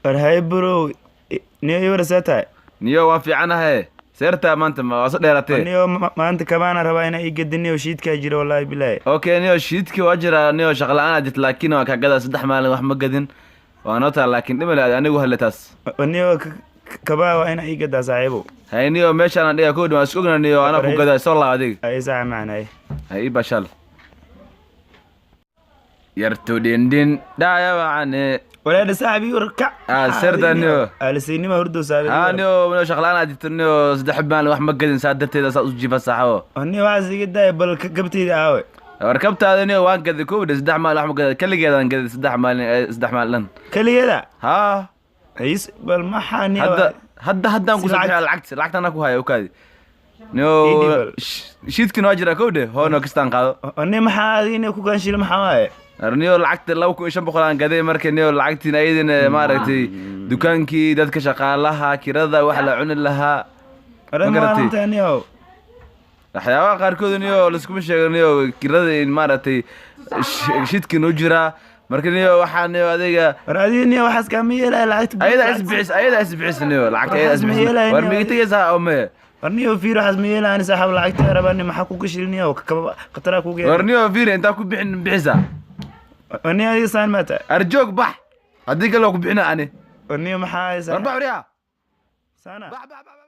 War, bro, niyo iwara, see tahay? Niyo, waa fiicanahe. Seertaa maanta ma waa soo dheeratee? Niyo, maanta kabaana rabaa inaa ii gedi niyo, shiidkaa jira, wallaahi bilaahi. Okay niyo, shiidkii waa jiraa niyo, shaqa la'aan aad jirta, laakiin waa kaagada 3 maalin wax ma gadin, waa noo taa, laakiin dhimale anigu hadle taas. Niyo, kabaa waa inaa ii gadaa, saaxiibo. Hay niyo, meeshaan aan dhigaa koodhi, waan isku ogna niyo, anaa ku gadaa, soo laa adiga. Ay saaxa macna ay. Hay, ii bashaal yartu dhindhin dhaya wacane. Walaadha saaxib, ii war, kac. Ah, serda niyo. Aalisiinima hurdo saaxiib. Haa niyo, niyo, shaqa la'aan aad jirta niyo, 3 maalin wax ma gadin, saa darteeda saa u jiifa, saaxibo. Niyo, waxaas iga daaya, bal gabtayda aawe? Warkabtaada niyo waan gaday koodhi, 3 maalin wax ma gaday, kaligeedaan gaday 3 maalin, 3 maalin dhan. Keligeeda? Haa. Is bal maxaa niyo? Hadda haddaan Si kusoo lacag- bixiya lacagta, lacagta anaa ku haya, ukaadi niyo. Ii dhiib bal. Shiidkina waa jiraa kowdhe, hoono kastaan qaado. Niyo, maxaa adiga niyo ku gaanshila, maxaa waaye? Niyo, lacagta 2500 aan gaday, marka niyo lacagtiin ayadina maaragtay dukaankii, dadka shaqaalaha, kirada, wax la cuni lahaa. Waran. Ma garatay? Maalinta niyo. Waxyaabaha qaarkood niyo laiskuma sheego niyo, kirada in maaragtay shidka noo jiraa, marka niyo waxaa niyo adiga. War adiga niyo, waxaas kaama yeelaya lacagta. Ayada isbixis, ayada isbixis niyo, lacagta ayada Waxaas ma isbixis. yeelaya War niyo. miga tegaysaa oo maya? War niyo, fiir, waxaas ma yeelaya saaxiib, lacagta rabaa niyo, maxaa ku gashil niyo, kaba khataraa kugu War niyo fiiri, intaa ku bixin bixisa. War niyo, adiga saan maa tahay? Arjoog, bax, haddii kale waa ku bixina ani. War niyo, maxaa War bax, waryaa. saana? Bax, bax, bax.